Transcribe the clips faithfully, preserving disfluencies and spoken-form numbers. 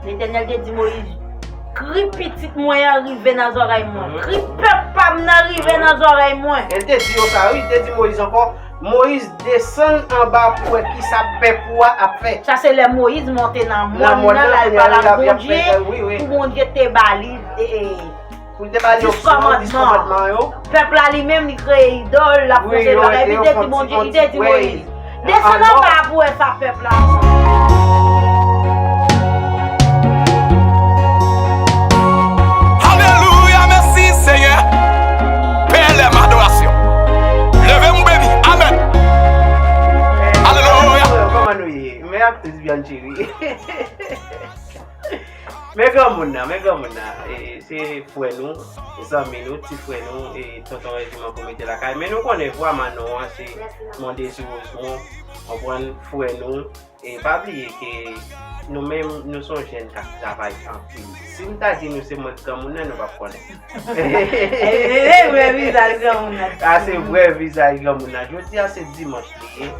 Letènèl te di Moyiz, "Kri pitit mwen an rive nan zòrèy mwen. Kri pèp pa m nan rive nan zòrèy mwen." E l te di yo sa, wi, li te di Moyiz ankò, "Moyiz, desann anba pou wè kisa pèp ou a ap fè." Sa se lè Moyiz monte nan mòn nan, l al pale ak Bondye, pou Bondye te ba li, e, e, Pou l te ba li dis kòmandman yo. Pèp la li menm, li kreye idòl, l ap fè bagay, epi li te di Bondye, li te di Moyiz, "Desann anba pou wè sa pèp la ap fè." Alelouya, mèsi Senyè. Pè, lè m adorasyon. Leve m beni. Amèn. Alelouya. Kòman nou ye? Men aktris Bianchi, wi. Men granmoun nan, men granmoun nan, e, se frè nou, zanmi nou, ti frè nou, e, tonton Rejiman pou mete lakay. Men nou konnen vwa Manon an se Mondésir Rosemond, konprann, frè nou. E pa bliye ke nou menm, nou se yon jèn k ap travay anpil. Si m ta di nou se mwen k granmoun nan, nou p ap konnen. E, e, e, vre vizaj granmoun nan. A, se vre vizaj granmoun nan. Jodi a se dimanch li ye,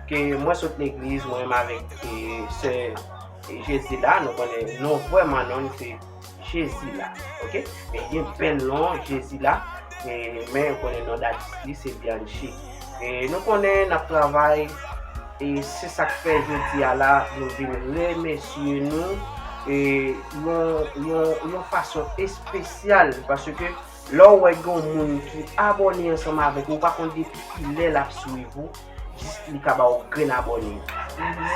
ke mwen sot legliz, mwen menm avèk, e, sè Jezila, nou konnen non vrè Manon se Jezila, oke? Men gen bèl non Jezila, e, men ou konnen non datis li se Bianchi. E nou konnen n ap travay, e se sa k fè jodi a la, nou vin remèsye nou, e yon, yon, yon fason espesyal, paske lè w wè gen yon moun ki abòne ansanm avèk ou, ou pa konn depi kilè l ap swiv ou, jis li ka ba w grenn abòne.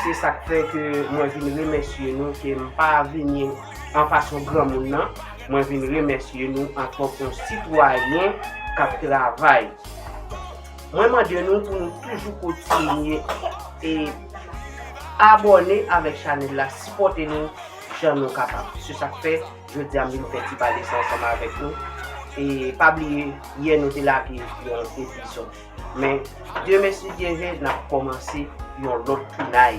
Se sa k fè ke mwen vin remèsye nou, ke m pa vini an fason granmoun nan, mwen vin remèsye nou antanke yon sitwayen k ap travay. Mwen mande nou pou nou toujou kontinye e abòne avèk chanèl la, sipòte nou jan nou kapab. Se sa k fè jodi a m vin fè ti pale sa ansanm avèk nou. E pa bliye, yè nou te lage yon epizòd. Men demen, si Dye vle, n ap kòmanse yon lòt tounay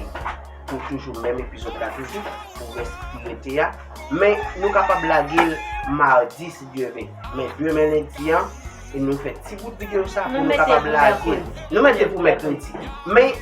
pou toujou menm epizòd la toujou, pou rès ki rete a. Men nou kapab lage l madi, si Dye vle. Men demen lendi an, e nou fè ti bout videyo sa pou nou kapab lage l. Nou mete l pou mèkredi. Men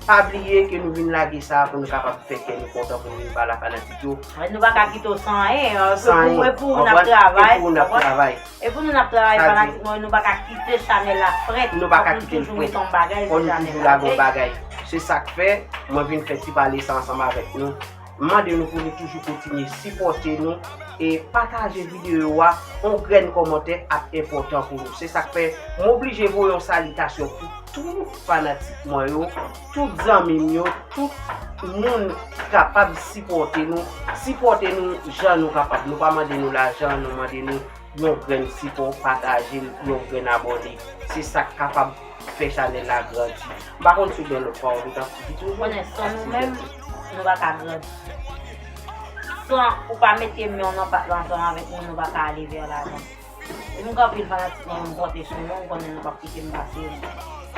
pa bliye ke nou vin lage sa pou nou kapab fè kè nou kontan, pou nou vin pale a fanatik yo. Wi, nou pa ka kite w san anyen, e pou, e pou nou n ap travay. E pou nou n ap travay, fanatik mwen yo, nou pa ka kite chanèl la frèt. Nou pa ka kite l frèt. Fò nou toujou mete yon bagay sou chanèl la, oke? Fò nou toujou lage yon bagay. Se sa k fè mwen vin fè ti pale sa ansanm avèk nou. M mande nou pou nou toujou kontinye sipòte nou e pataje videyo a. Yon grenn kòmantè ap enpòtan pou nou. Se sa k fè m oblije voye yon salitasyon pou tout fanatik mwen yo, tout zanmi m yo, tout moun ki kapab sipòte nou. Sipòte nou jan nou kapab. Nou pa mande nou lajan, nou mande nou yon grenn sipò, pataje l, yon grenn abòne. Se sa k kapab fè chanèl la grandi. M pa konn si w gen lòt pawòl ou t ap di toujou. Konnen san nou menm, nou pa ka grandi. San ou pa mete men w nan pat la ansanm avèk nou, nou pa ka ale vè lavan. E m gen anpil fanatik mwen, m konte sou nou, m konnen nou p ap kite m pase.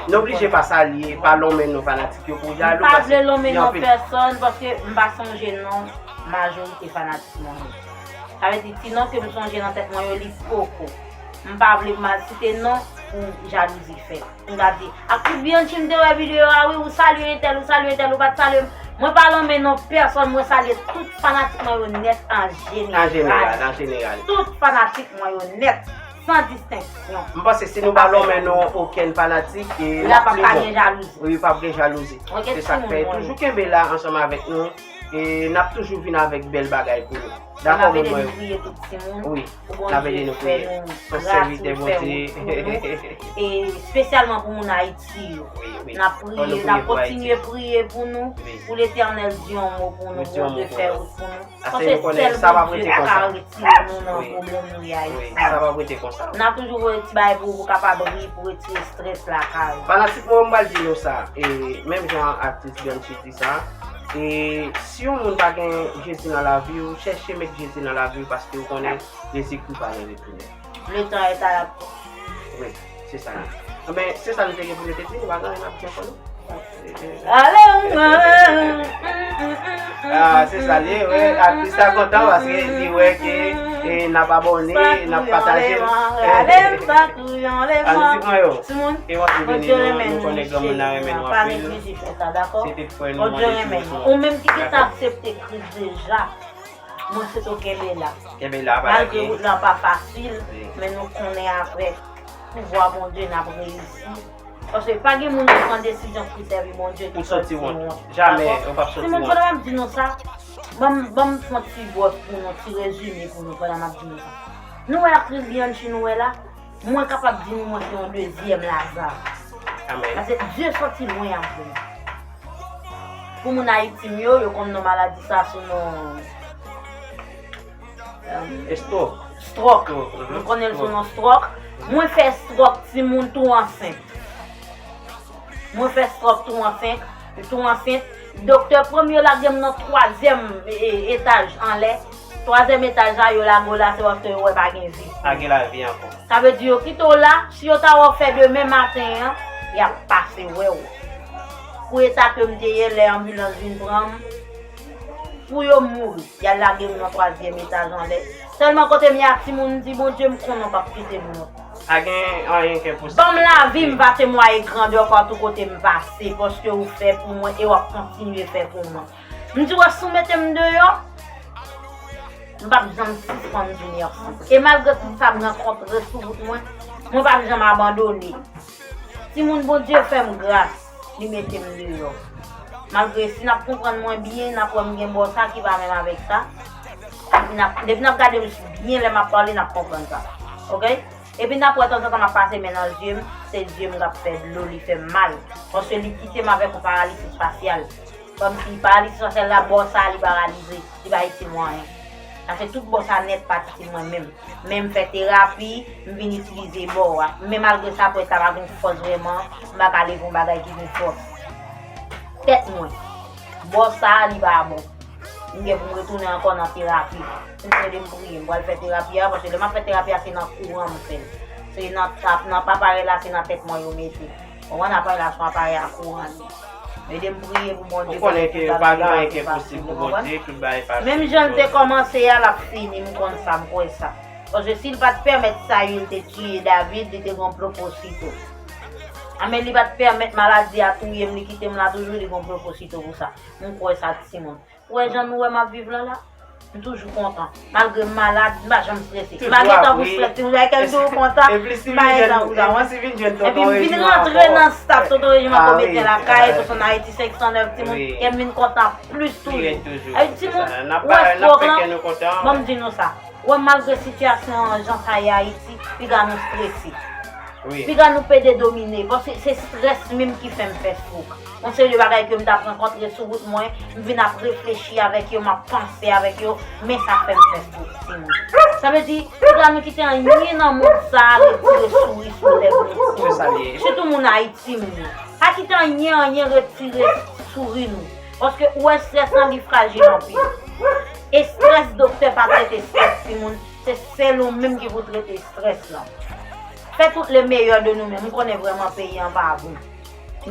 Nou oblije pa salye, pa lonmen non fanatik yo pou jalou, paske gen anpil. M pa vle lonmen non pèsòn, paske m pa sonje non majorite fanatik mwen yo. Sa vle di, ti non ke m sonje nan tèt mwen yo, li poko. M pa vle mal site non pou jalouzi fèt. M ka di, ak tout Bianchi m te wè videyo a, wi, ou salye entèl, ou salye entèl, ou pa t salye m. Mwen pa lonmen non pèsòn, mwen salye tout fanatik mwen yo nèt an jeneral. An jeneral, an jeneral. Tout fanatik mwen yo nèt, san distenksyon. M panse si nou pa lonmen non okenn fanatik, e l ap pi bon. Wi, p ap gen jalouzi. Se sa k fè. Toujou kenbe la ansanm avèk nou. E n ap toujou vin avèk bèl bagay pou nou. Dakò, moun mwen yo. Wi, n ap ede nou priye. Pou Bondye fè nou gras, pou l fè wout pou nou. E espesyalman pou moun Ayiti yo. N ap priye, n ap kontinye priye pou nou, pou Letènèl di yon mo pou nou, pou Bondye fè wout pou nou. Paske sèl Bondye ka retire nou nan pwoblèm nou ye Ayiti. N ap toujou voye ti bagay pou ou, pou w kapab ri, pou retire estrès lakay ou. Fanatik mwen, m pral di nou sa, e menm jan aktris Bianchi di sa, e si yon moun pa gen Jezi nan lavi w, chèche met Jezi nan lavi w, paske w konnen Jezikri pa gen retounen. Le temps est à la porte. Wi, se sa. Anben, se sa nou te gen pou nou te di, nou pa gen anyen n ap di ankò non. Ale, ale. Ah, se sa l ye, wi. Aktris la kontan paske li wè ke, e, n ap abòne, n ap pataje. Ale, pa kouyon, ale, pa kouyon. Fanatik mwen yo, e Bondye beni nou, nou konnen granmoun nan renmen nou anpil. Se te frè nou, Bondye beni nou. Ou menm ki gentan aksepte Kris deja. Mwen swete w kenbe la. Kenbe la, pa lage. Malgre wout lan pa fasil, men nou konnen avèk pouvwa Bondye n ap reyisi. Paske pa gen moun ki pran desizyon pou sèvi Bondye ki sòti wont. Jamè, ou p ap sòti wont. Timoun, pandan m ap di nou sa, ban m, ban m fè yon ti brèf pou nou, ti rezime pou nou pandan m ap di nou sa. Nou wè aktris Bianchi nou wè la? Mwen kapab di nou mwen se yon dezyèm Laza. Amèn. Paske Dye sòti lwen avè m. Pou moun Ayiti m yo, yo konn non maladi sa sou non, euh, stroke. Stroke. Stroke, mhm. Yo konnen l sou non stroke. Mwen fè stroke timoun tou ansent. Mwen fè stroke tou ansent, tou ansent. Doktè premye lage m nan twazyèm, e, e, etaj anlè. Twazyèm etaj la, yo lage w la, se paske yo wè pa gen vi. Pa gen lavi ankò. Sa vle di yo kite w la, si yo ta wè w fè demen maten an, y ap pase wè w. Pou eta ke m te ye lè anbilans vin pran m, pou yo mouri, y al lage m nan twazyèm etaj anlè. Sèlman kote m ye a timoun, m di, Bondye, m konnen w p ap kite m non. Pa gen anyen ki enposib. Ban m lavi, m va temwaye grandè w patou kote m pase, paske ou fè pou mwen e w ap kontinye fè pou mwen. M di w, si w mete m deyò, m p ap janm sispann di mèsi. E malgre tout sa m rankontre sou wout mwen, mwen p ap janm abandone. Timoun, Bondye fè m gras, li mete m deyò. Malgre si n ap konprann mwen byen, n ap wè m gen bò sa ki pa menm avèk sa. Epi n ap, depi n ap gade m byen lè m ap pale, n ap konprann sa. Oke? Epi n ap wè tanzantan m ap pase men nan zye m, se zye m k ap fè dlo, li fè m mal. Paske li kite m avèk yon paralisis fasyal. Kòmsi paralisis fasyal la, bò sa a, li paralize, li pa itil mwen anyen. Paske tout bò sa nèt pa t itil mwen menm. Men m fè terapi, m vin itilize bò a. Men malgre sa, apre sa, pa gen fòs vrèman, m pa ka leve yon bagay ki gen fòs. Tèt mwen, bò sa a, li pa bon. M gen pou m retounen ankò nan terapi. Timoun, ede m priye, m pral fè terapi a, paske lè m ap fè terapi a, se nan kouran m fè l. Se nan, nan aparèy la, se nan tèt mwen yo mete. Konprann, aparèy la se yon aparèy a kouran li. Ede m priye pou Bondye fè tout bagay pase, pase, ou konprann? Menm jan l te kòmanse a, l ap fini, m konn sa, m kwè sa. Paske si l pa t pèmèt Sayil te tiye David, li te gen yon pwoposito. A, men li pa t pèmèt maladi a touye m, li kite m la toujou, li gen yon pwoposito pou sa. M kwè sa, timoun. Ou wè jan nou wè m ap viv la la? M toujou kontan. Malgre m malad, m pa janm strese. M pa gen tan pou strese. Ou wè kè m toujou kontan. M pa gen tan pou sa. Epi m vin rantre nan staff Tonton Rejiman Komedyen lakay, Tonton Ayiti senk san nèf, timoun, kè m vin kontan plis toujou. Epi timoun, ou wè stroke lan, ban m di nou sa. Ou wè malgre sitiyasyon an jan sa ye Ayiti, piga nou strese. Piga nou pede domine, paske se strès menm ki fè m fè stroke. Yon seri de bagay ke m t ap rankontre sou wout mwen, m vin ap reflechi avèk yo, m ap panse avèk yo, men sa fè m fè stroke, timoun. Sa vle di, piga nou kite anyen nan mond sa a retire souri sou lèv nou, timoun. Sitou moun Ayiti m yo. Pa kite anyen, anyen retire souri nou. Paske ou wè strès lan, li frajil anpil. E strès, doktè pa trete strès, timoun. Se sèl ou menm ki pou trete strès lan. Fè tout le meyè de nou menm. M konnen vrèman peyi an pa bon.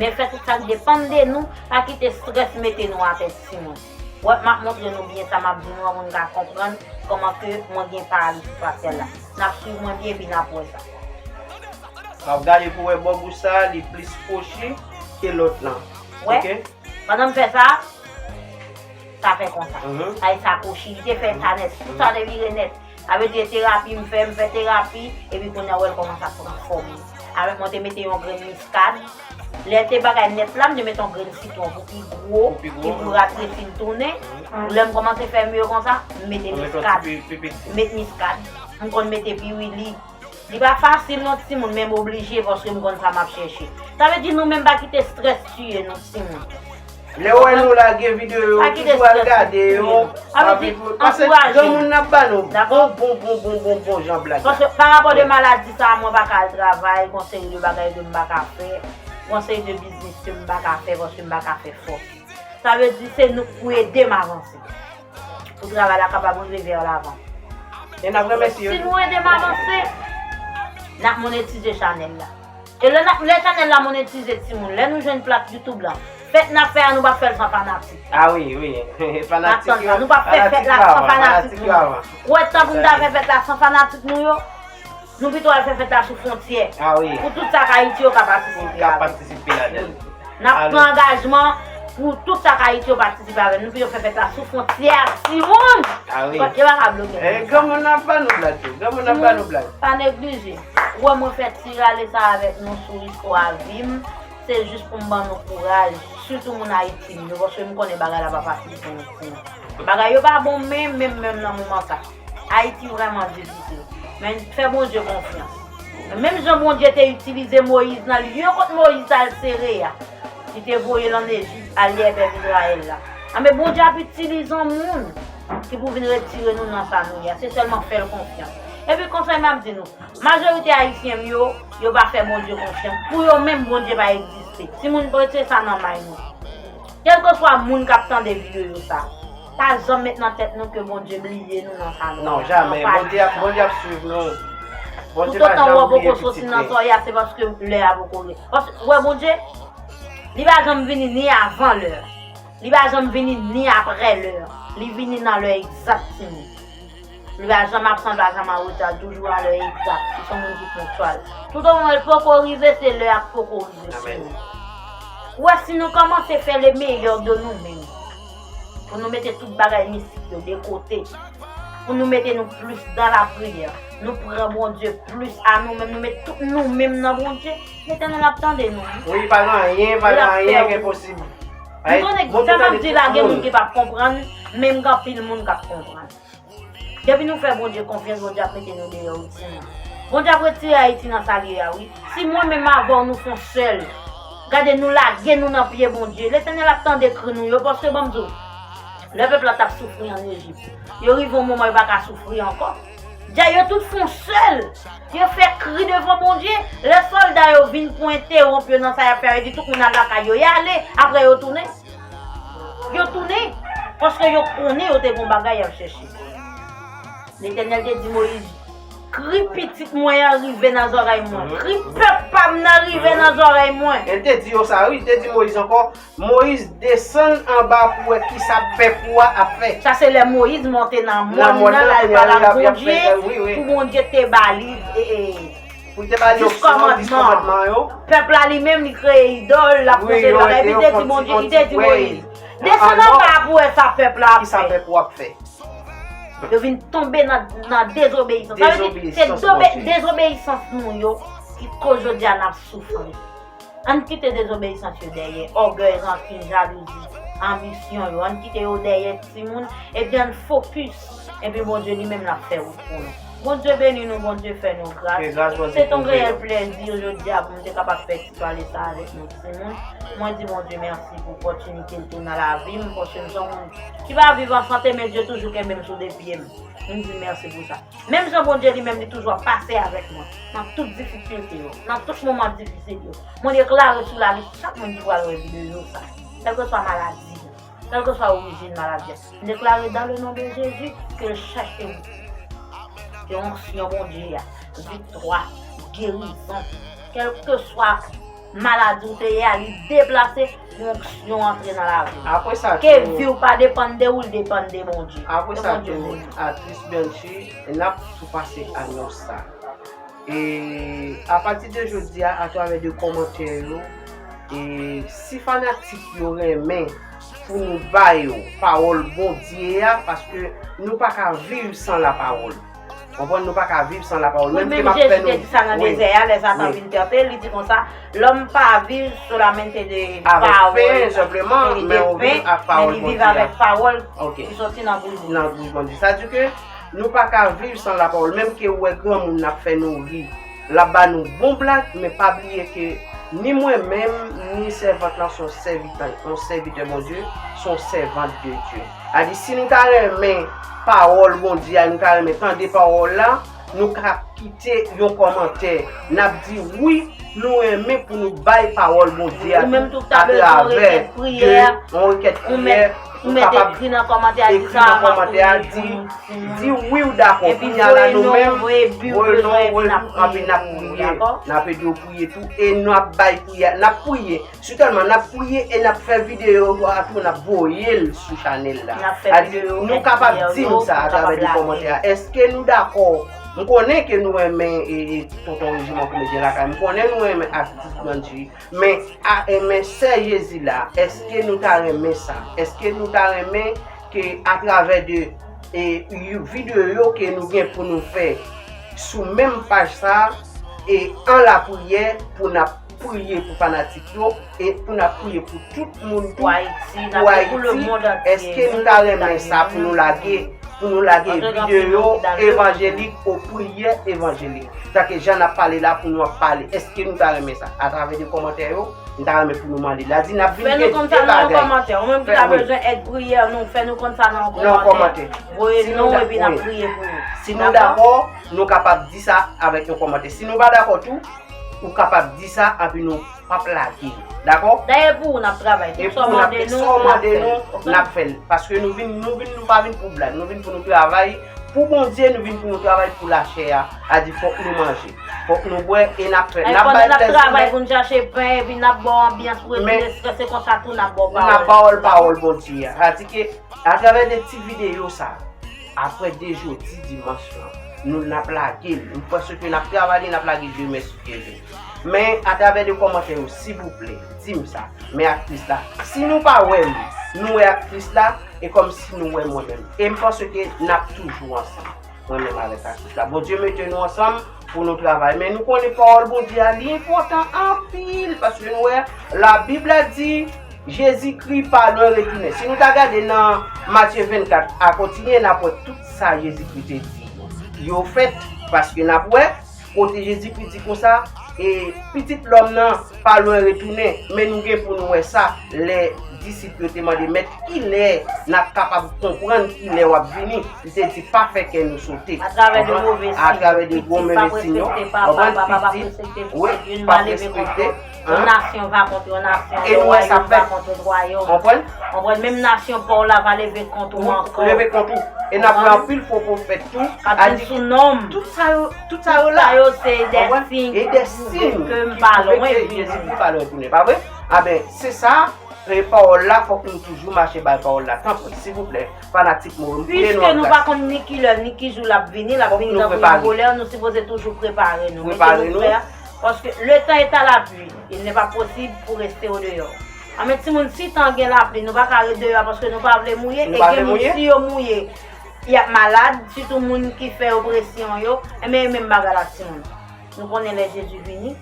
Men fè tout sa k depann de nou, pa kite strès mete nou atè, timoun. Wè, m ap montre nou byen sa m ap di nou an pou nou ka konprann kòman ke mwen gen paralisis fasyal la. N ap swiv mwen byen epi n ap wè sa. W ap gade pou wè bò bouch sa a, li plis kwochi ke lòt lan. Wè? Oke? Pandan m fè sa, sa fè konsa. Mhm. Sa e sa kwochi, li te fè sa nèt. Tout sa te vire nèt. Sa vle di terapi m fè, m fè terapi, epi kounye a w wè l kòmanse ap pran fòm li. Avèk mwen te mete yon grenn miskad. Lè te bagay nèt la, m te mete yon grenn sitwon pou pi gwo, pou pi gwo, ki pou ratresi l tounen. Mhm. Lè m kòmanse fè mye konsa, m mete miskad. M met miskad. M konn mete piwili. Li pa fasil non timoun, men m oblije paske m konn sa m ap chèche. Sa vle di nou menm pa kite strès tiye nou timoun. Lè w wè nou lage videyo yo, toujou al gade yo. Sa vle di, paske granmoun n ap ba nou bon, bon, bon, bon, bon, bon jan blag la. Paske pa rapò de maladi sa a, mwen pa ka al travay, gon seri de bagay ke m pa ka fè, gon seri de biznis ke m pa ka fè paske m pa ka fè fòs. Sa vle di se nou k pou ede m avanse. Pou travay la kapab rive vè lavan. E n ap remèsye yo. Si nou ede m avanse, n ap monetize chanèl la. E lè n ap, lè chanèl la monetize timoun, lè nou jwenn plat YouTube lan, fèt n ap fè a, nou p ap fè l san fanatik. Ah wi, wi. Fanatik yo, nou p ap fè fèt la san fanatik nou yo. Ou wè tan pou nou ta fè fèt la san fanatik nou yo? Nou pito al fè fèt la sou fwontyè. Ah wi. Pou tout sa k Ayiti yo ka patisipe avè nou. Ka patisipe ladan l. N ap pran angajman, Pou tout sa k Ayiti yo patisipe avè nou, pou yo fè fèt la sou fwontyè a, timoun! Ah oui. Yo pa ka bloke Eh, nou. Granmoun ap ba nou blag tou. Granmoun ap ba nou blag. Pa neglije. Ou wè mwen fè ti rale sa avèk nou sou istwa vi m, se jis pou m ban nou kouraj. Sitou moun Ayiti m yo, paske m konnen bagay la pa fasil pou nou. Bagay yo pa bon menm, menm, menm nan moman sa. Ayiti vrèman difisil. Men fè Bondye konfyans. Menm jan Bondye te itilize Moyiz nan lye kote Moyiz t al sere a, li te voye l ann Ejip, al lye pèp Izrayèl la. Anben, Bondye ap itilize yon moun ki pou vin retire nou nan sa nou ye a. Se sèlman fè l konfyans. Epi konsèy m ap di nou, majorite Ayisyen m yo, yo pa fè Bondye konfyans. Pou yo menm, Bondye pa egziste. Timoun, mete sa nan may nou. Kèlkeswa moun k ap tande videyo sa, pa janm met nan tèt nou ke Bondye bliye nou nan sa nou. Non, jamè. Bondye ap, Bondye ap swiv nou. Bondye pa Toutotan janm w bliye poko pitit soti nan li. sa w ye a, se paske lè a poko rive. Paske, wè, Bondye, li pa janm vini ni avan lè. Li pa janm vini ni aprè lè. Li vini nan lè egzakteman. Li pa janm absan, li pa janm an reta, li toujou a lè egzak. Li se yon moun ki ponktyèl. Toutotan l poko rive, se lè a k poko rive sou nou. Ou wè, si nou kòmanse fè le meyè de nou menm, pou nou mete tout bagay mistik yo de kote, pou nou mete nou plis dan lapriyè, nou pran Bondye plis a nou menm, nou met tout nou menm nan Bondye, Letènèl ap tande nou. Wi, pa gen anyen, pa gen anyen ki enposib. M konnen sa m ap di la, gen moun ki p ap konprann, men m gen anpil moun k ap konprann. Depi nou fè Bondye konfyans, Bondye ap mete nou deyò ritimoun. Bondye ap retire Ayiti nan sa l ye a, wi. Si mwen menm avè w nou fè yon sèl, gade nou lage nou nan pye Bondye, Letènèl ap tande kri nou yo, paske ban m di w, lè pèp la t ap soufri ann Ejip, yo rive yon moman yo pa ka soufri ankò. Dja yo tout fè yon sèl, yo fè kri devan Bondye. Lè sòlda yo vin pou entewonp yo nan sa y ap fè a, yo di tout moun al lakay yo, y ale, apre yo tounen. Yo tounen, paske yo konnen yo te gen yon bagay y ap chèche. Letènèl te di Moyiz, kri pitit mwen an rive nan zòrèy mwen, kri pèp pa m nan rive nan zòrèy mwen. E l te di yo sa, wi, li te di Moyiz ankò, Moyiz, desann anba pou wè kisa pèp ou a ap fè. Sa se lè Moyiz monte nan mòn nan, l al pale ak Bondye, pou Bondye te ba li, e, e, Pou l te ba li dis opsyon, dis kòmandman. Kòmandman yo. Pèp la li menm, li kreye idòl, l ap Wi, pote yo, bagay, yo li te di konti-, Bondye, li te di konti-, Moyiz, wi. desann Alò, anba pou wè sa pèp la ap kisa fè. Pèp ou ap fè? Yo vin tonbe nan, nan dezobeyisans. Sa vle di, se Dezobeyisans dobe-, Bondye. Dezobeyisans nou yo ki koz jodi a n ap soufri. Ann kite dezobeyisans yo dèyè, ògèy, rankin, jalouzi, anbisyon yo. Ann kite yo dèyè timoun, epi ann fokis. Epi Bondye li menm l ap fè wout pou nou. Bondye beni nou, Bondye fè nou gras. Ke gras Bondye Se t yon kouvri reyèl nou. Plèzi jodi a pou m te kapab fè ti pale sa avèk nou timoun. Mwen di Bondye mèsi pou opòtinite l tou nan lavi m, paske m se yon moun ki pa viv an sante, men Dye toujou kenbe m sou de pye m. M di mèsi pou sa. Menm jan Bondye li menm li toujou ap pase avèk mwen nan tout difikilte yo, nan tout moman difisil yo. Mwen deklare sou lavi chak moun ki pral wè videyo sa, kèlkeswa maladi, kèlkeswa orijin maladi a, m deklare dans le nom de Jésus ke l chache wout. Ke onksyon Bondye a, viktwa, gerizon, kèlkeswa maladi ou te ye a, li deplase, yon onksyon antre nan lavi w. Apre sa Ke tou, vi w pa depann de ou, l depann de Bondye. apre Ke sa Bondye tou, beni. Aktris Bianchi, n ap tou pase anons sa. E apati de jodi a, atravè de kòmantè yo, e si fanatik yo renmen pou nou ba yo pawòl Bondye a, paske nou pa ka viv san lapawòl. Konprann, nou pa ka viv san lapawòl. Wi, Menm ke menm m ap Jezi fè te nou. Di sa nan Wi. Dezè a, lè Satan Wi. Vin tante l, li di konsa, l'homme pa vivre solamente de Avèk parole, pen, senpleman, de men ou pen, viv ak men pawòl li viv Bondye a. Avèk pawòl Ok. Ki soti nan bouch li. Nan bouch Bondye. Sa di ke nou pa ka viv san lapawòl. Menm ke ou wè granmoun ap fè nou ri, l ap ba nou bon blag, men pa bliye ke ni mwen menm, ni sèvant lan se yon sèvitè, yon sèvitè Bondye, se yon sèvant de Dye. Sa di, si nou ta renmen pawòl Bondye a, nou ta renmen tande pawòl la, nou ka kite yon kòmantè. N ap di wi, nou renmen pou nou bay pawòl Bondye a Ou menm tou k ta bezwen yon rekèt priyè, yon rekèt ou priyè, mèt, ou ou mèt kapab ekri nan kòmantè a, di ekri sa nan a, m ap kòmantè a, priye di, pou nou, pou nou. Di wi ou dakò. Epi Kounye a la voye nou non, menm, voye bi, voye non, bezwen voye vin ap anpi n ap priye pou ou, priye. dakò? N ap ede w priye tou, e n ap bay priyè, n ap priye. Sitèlman, n ap priye e n ap fè videyo a tou, n ap voye l sou chanèl la. N ap fè Sa di, videyo nou kapab priye di yo, nou sa nou atravè kapab de lage. Kòmantè a. Èske nou dakò M konnen ke nou renmen e, e, Tonton Rejiman Komedyen Lakay. M konnen nou renmen atis Blandy. Men, a, e, men sè Jezi la, èske nou ta renmen sa? Èske nou ta renmen ke atravè de e, videyo ke nou gen pou nou fè sou menm paj sa, e an lapriyè pou n ap priye pou fanatik yo e pou n ap priye pou tout moun tou, pou Ayiti, èske nou ta renmen sa pou nou lage, pou nou lage videyo evanjelik ou priyè evanjelik? Tanke jan n ap pale la pou nou ap pale, èske nou ta renmen sa? Atravè de kòmantè yo, m ta renmen pou nou mande. L a di n ap vin gen de bagay. Fè nou konn sa nan yon kòmantè. Ou menm ki ta bezwen èd priyè nou, fè nou konn sa nan yon kòmantè. Voye non epi n ap priye pou ou. Si nou dakò, nou kapab di sa avèk yon kòmantè. Si nou pa dakò tou, ou kapab di sa epi nou p ap lage l. Dakò? Dayè pou ou n ap travay. Tout sa w mande nou, n ap fè l. Paske nou vin, nou vin, nou pa vin pou blag. Nou vin pou nou travay pou Bondye, nou vin pou nou travay pou lachè a. A di fòk nou manje, fòk nou bwè e n ap fè. N ap bay lèzoumen. N ap travay pou n chache pen epi n ap ba w anbyans pou retire estrès, se konsa tou n ap ba w pawòl. N ap ba w pawòl Bondye a. Sa di ke atravè de ti videyo sa, apre de jodi dimanch lan, nou n ap lage l. M panse ke n ap travay li, n ap lage demen si Dye vle. Men atravè de kòmantè yo, silvouplè, di m sa. Men aktris la. Si nou pa wè m, nou wè aktris la, e kòmsi nou wè mwen menm. E m panse ke n ap toujou ansanm. Mwen menm avèk atis la. Bondye mete nou ansanm pou nou travay. Men nou konnen pawòl Bondye a, li enpòtan anpil, paske nou wè, Labib la di, Jezikri pa lwen retounen. Si nou ta gade nan Matye vennkat a kontinye, n ap wè tout sa Jezikri te di yo fèt, paske n ap wè kote Jezikri di konsa, e Pitit Lòm nan pa lwen retounen, men nou gen pou nou wè sa, lè disip yo te mande, Mèt, kilè n ap kapab konprann kilè w ap vini? Li te di, pa fè kè nou sote. Atravè de move siy. Atravè de gwo move siy yo. Pitit p ap respekte papa, papa p ap respekte pitit, youn va leve kont lòt. Yon nasyon va kont yon nasyon, yon wayòm va kont lòt wayòm. Konprann? Konprann? Menm nasyon pa w la va leve kont ou ankò. Leve kont ou. E n ap wè anpil fo pwofèt tou. K ap vin sou non m. Tout sa yo, tout sa yo la. Tout sa yo se de siy ke m pa lwen vini. Jezikri pa lwen tounen, pa vre? Aben, se sa. E pawòl la, fòk nou toujou mache bay pawòl la. Tanpri, silvouplè, fanatik mwen yo, m priye nou an gras. Piske nou pa konn ni kilè, ni ki jou l ap vini, l ap vini tankou yon volè, nou sipoze toujou prepare nou. Prepare nou. Paske le temps est à la pluie, il n'est pas possible pour rester au dehors. Anben timoun, si tan gen lapli, nou pa ka ret deyò a paske nou pa vle mouye. E gen moun, si yo mouye, y ap malad, sitou moun ki fè opresyon yo, enben e menm bagay la timoun. Nou konnen lè Jezi vini,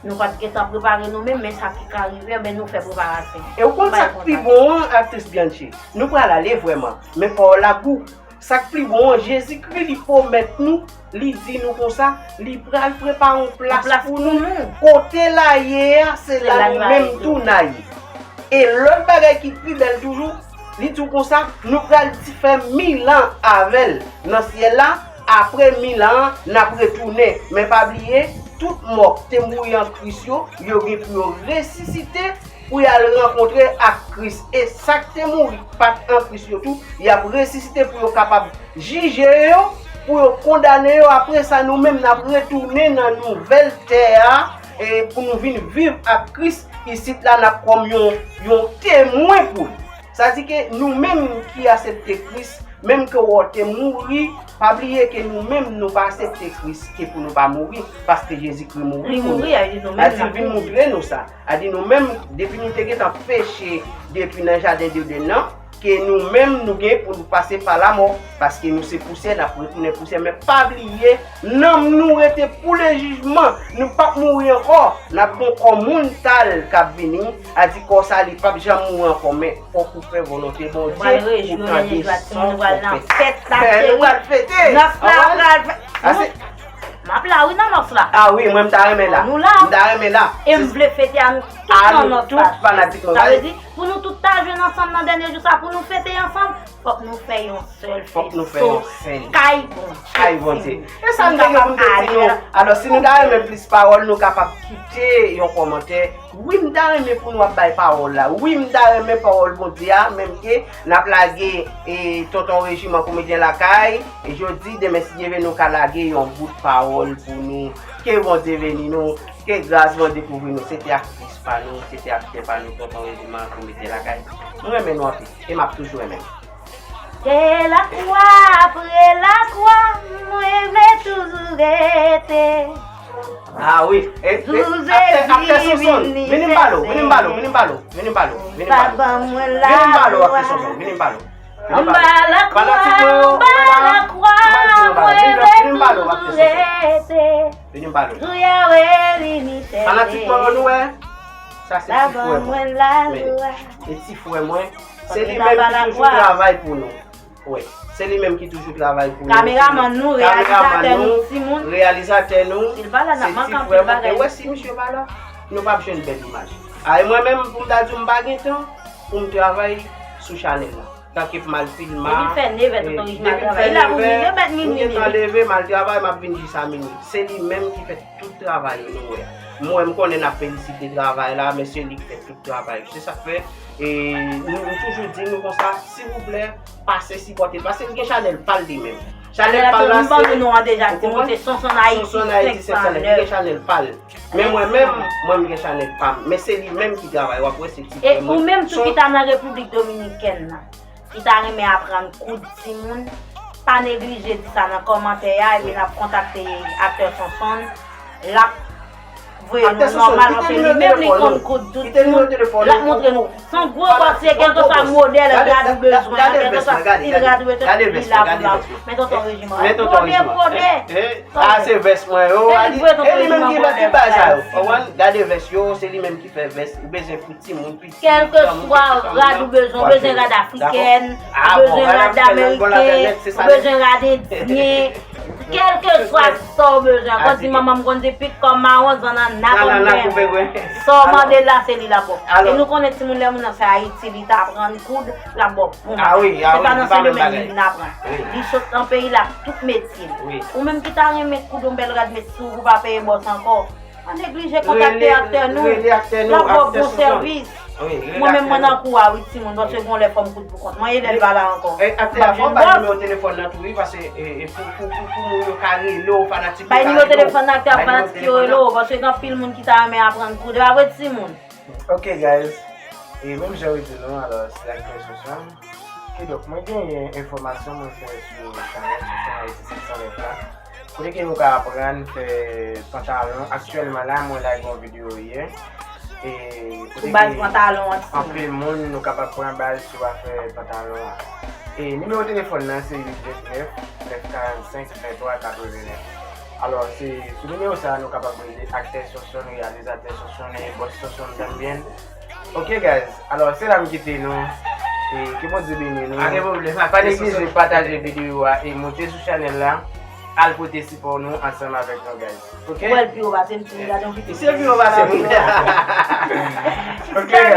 nou pa t gentan prepare nou menm, men sa ki ka rive, enben nou fè preparasyon. E w konn sa k pi bon an, aktris Bianchi? Nou pral ale vrèman, men pawòl la gou. Sa k pi bon an, Jezikri li pwomèt nou, li di nou konsa, li pral prepare yon plas pou nou. Kote l a ye a, se la nou menm tou n a ye. E lòt bagay ki pi bèl toujou, li di w konsa, nou pral di fè mil an avè l nan syèl la, apre mil an, n ap retounen. Men pa bliye, tout mò k te mouri an Kris yo, yo gen pou yo resisite pou y al rankontre ak Kris. E sa k te mouri k pa t an Kris yo tou, y ap resisite pou yo kapab jije yo, pou yo kondane yo. Apre sa, nou menm, n ap retounen nan nouvèl tè a, e pou nou vin viv ak Kris isit la, n ap kòm yon, yon temwen pou li. Sa di ke nou menm ki aksepte Kris, menm ke w te mouri, pa bliye ke nou menm nou pa aksepte Kris, ke pou nou pa mouri, paske Jezikri mouri pou nou. Li mouri, a di nou menm n ap mouri. Li vin montre nou sa. A di nou menm, depi nou te gentan peche depi nan jaden Eden nan, ke nou menm nou gen pou nou pase pa lamò, paske nou se pousyè, n ap retounen pousyè. Men pa bliye, nanm nou rete pou lejijman. Nou p ap mouri ankò. N ap gen yon kò moun tal k ap vini. A di kò sa, li p ap janm mouri ankò. Men fòk ou fè volonte Bondye, ou tande son twonpèt. Fè, nou pral fete. Nòs la pral fè. M ap la wi nan nòs la. A wi, mwen m ta renmen la. Nou la. M ta renmen la. E m vle fete a nou tout nan nòs la. Sa vle di, pou nou tout ta jwenn ansanm nan dènye jou sa, pou nou fete ansanm, fòk nou fè yon sèl festo kay Bondye. Kay Bondye. E sa m te gen pou m te di nou. Alò, si nou ta renmen plis pawòl, nou kapab kite yon kòmantè. Wi, m ta renmen pou nou ap bay pawòl la. Wi, m ta renmen pawòl Bondye a, menm ke n ap lage, e, Tonton Rejiman Komedyen Lakay. E jodi, demen, si Dye vle, nou ka lage yon bout pawòl pou nou. Ke Bondye beni nou, ke gras Bondye kouvri nou. Se te aktris pa nou, se te aktè pa nou, Tonton Rejiman Komedyen Lakay. M renmen nou anpil, e m ap toujou renmen nou. Se lakwa, apre lakwa, m renmen toujou. Sonson, vini m pale w, vini m pale w, vini m pale w, vini m pale w, vini m pale w. Vini m pale w, Aktè Sonson, vini m pale w. Vini m pale w. Fanatik mwen yo, wè la, m ap di nou bagay. Vini m pale w, Aktè Sonson. Vini m pale w. Fanatik mwen yo, nou wè, sa se ti frè mwen. Men, e ti frè mwen, se li menm ki toujou travay pou nou. Wi, se li menm ki toujou travay pou nou. Kameramann nou, reyalizatè nou, timoun. Reyalizatè nou, se ti frè mwen. E wè, si misye pa la, nou p ap jwenn bèl imaj. A, e mwen menm, pou m ta di w, m pa gen tan pou m travay sou chanèl la. Tanke pou m al filme. Depi l fè nevè, Tonton Rich m al travay. Li la pou vin, yo mèt m gentan leve, m al travay, m ap vin jis a minui. Se li menm ki fè tout travay yo, nou wè. Mwen, m konnen n ap felisite travay la, men se li ki fè tout travay yo. Se sa k fè, e, nou, nou toujou di nou konsa, silvouplè, pase sipòte l. Paske l gen chanèl pa l li menm. Chanèl pa l la, se, ou konprann? Sonson Ayiti senk san nèf. Li gen chanèl pa l. Men mwen menm, mwen, m gen chanèl pa m. Men se li menm ki travay, w ap wè se ti frè mwen. E ou menm tou ki ta nan Repiblik Dominikèn nan, ki ta renmen aprann koud timoun, pa neglije di sa nan kòmantè a, epi n ap kontakte Aktè Sonson. L ap voye nou nòmal, paske li menm li konn koud tout timoun. L ap montre nou. Se yon gwo bòs, se kèlkeswa modèl rad ou bezwen an, kèlkeswa stil rad ou bezwen, li la pou la. Men Tonton Rejima. Bwodè, bwodè. A, se vès mwen yo. E li menm ki fè tout bagay sa yo. Konprann? Gade vès yo, se li menm ki fè vès. Ou bezwen pou timoun, pitit, granmoun, kèlkeswa rad ou bezwen, ou bezwen rad afrikèn, ou bezwen rad ameriken, ou bezwen rad endyen, kèlkeswa sa w bezwen. Kon di manman m konn di pit kòm mawon, zannanna kòm grenn. Sa w mande la, se li l ap ba w. E nou konnen timoun lè moun nan se Ayiti, li ta aprann koud, l ap ba w. Se pa nan Sendomeng li vin aprann. Li sot nan peyi l ak tout metye l. Ou menm ki ta renmen koud yon bèl rad met sou ou pou pa peye bòs ankò. Pa neglije kontakte aktè nou. L ap ba w bon sèvis. Mwen menm, mwen nan kou a wi, timoun, paske gon lè fò m koud pou kont mwen, e lè l pa la ankò. Aktè a, fò w bay nimewo telefòn nan tou wi, paske, e, e, pou, pou, pou, pou moun yo ka rele w, fanatik yo ka rele w. Bay nimewo telefòn nan, aktè a, fanatik yo rele w, paske gen anpil moun ki ta renmen aprann koud, e pa vre, timoun? Ok, guys. E menm jan yo di nou, alò, se Aktè Sonson. Kidonk, mwen genyen enfòmasyon mwen fè sou chanèl Sonson Ayiti senk san nèf la. Kote ke nou ka aprann fè pantalon. Aktyèlman la, mwen lage yon videyo yè. E kote ke anpil moun nou kapab pran baz sou afè pantalon an. E nimewo telefòn nan se uit vennèf, nèf karannsenk, venntwa katrevenèf. Alò, se sou nimewo sa a nou kapab rele Aktè Sonson, reyalizatè Sonson, e bòs Sonson tanbyen. Ok, guys. Alò, se la m kite nou. E ke Bondye beni nou. Pa gen pwoblèm, pa neglije pataje videyo a e monte sou chanèl la. Al pote sipò nou ansanm avèk nou, guys. Ok? Ou wè l pi wo pase m, timoun, gade yon videyo. Se pi wo pase m. Ok, guys.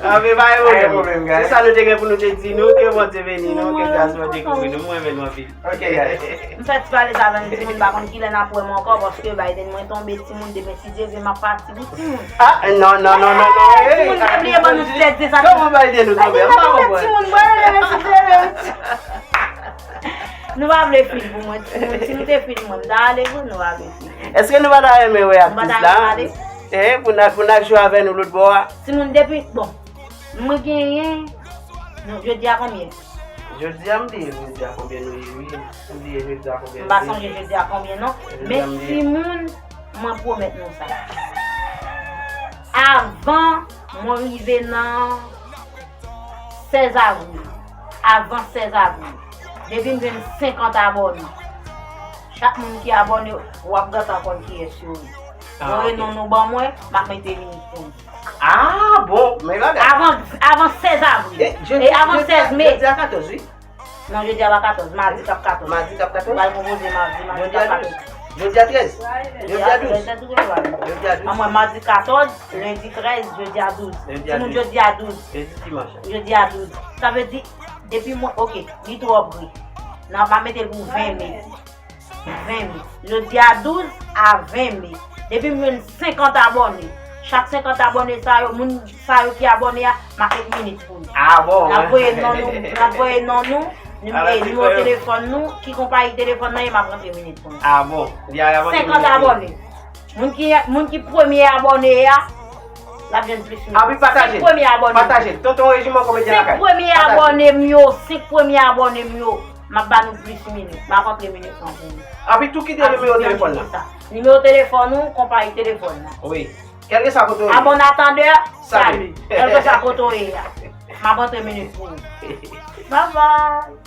Anben, pa gen pwoblèm, guys. Se sa nou te gen pou nou te di nou. Ke Bondye beni nou, ke gras mwen dekouvri nou. Mwen renmen nou anpil. Ok, guys. M fè ti pale sa avè nou, timoun, m pa konn kilè n ap wè m ankò, paske Biden mwen tonbe, timoun, demen si Dye vle m ap pati pou timoun. Ah, non, non, non, non, non. Timoun, te bliye ban nou ti tèt de sa. Kòman Biden ou tonbe? M pa konprann. Timoun, mwen demen si Dye vle. Nou pa vle fil pou mwen, timoun. Si nou te fil mwen, m ta ale vre, nou pa vle fil. Èske nou pa ta renmen wè aktris la? Eh, pou n al, pou n al jwe avè nou lòt bò a. Timoun, depi, bon, mwen genyen, non, jodi a konbyen? Jodi a, m bliye jodi a konbyen nou ye, wi. M bliye jodi a konbyen nou ye. M pa sonje jodi a konbyen non. Men timoun, mwen pwomèt nou sa. Avan mwen rive nan sèz avril, avan sèz avril, depi m jwenn senkant abòne, chak moun ki abòne, w ap gentan konn kiyès yo ye. Voye non nou ban mwen, m ap mete limit pou nou. Ah, bon, men bagay. Avan, avan sèz avril. E avan sèz me. Jodi a katòz, wi. Non, jodi a pa katòz, madi k ap katòz. Madi k ap katòz? Ou pral konpoze madi, madi k ap katòz. Jodi a trèz. Jodi a douz. Jodi a douz. An mwen, madi katòz, lendi trèz, jodi a douz. Timoun, jodi a douz. Jodi dimanch. Jodi a douz. Sa vle di, depi mwen, ok, li twò pre. Nan, m ap mete l pou ven me. Ven me. Jodi a douz a ven me. Depi m jwenn senkant abòne, chak senkant abòne sa yo, moun sa yo ki abòne a, m ap met minit pou nou. Ah bon? N ap voye non nou, n ap voye non nou, nim-, eh, nimewo telefòn nou, ki konpayi telefòn nan ye, m ap rantre minit pou nou. Ah bon? Senkant abòne. Moun ki, moun ki premye abòne a, l ap jwenn plis minit. Ah wi, pataje l. Senk premye abòne. Pataje l. Tonton Rejiman Komedyen Lakay. Senk premye abòne m yo, senk premye abòne m yo, m ap ba nou plis minit. M ap rantre minit lan pou nou. Anpi tou kite nimewo telefòn nan. Nimewo telefòn ou, konpayi telefòn nan. Wi. Kèlkeswa kote w ye. A bon atandè, Salut. Salut. Kèlkeswa kote w ye a. M ap antre minit pou ou. Bye bye.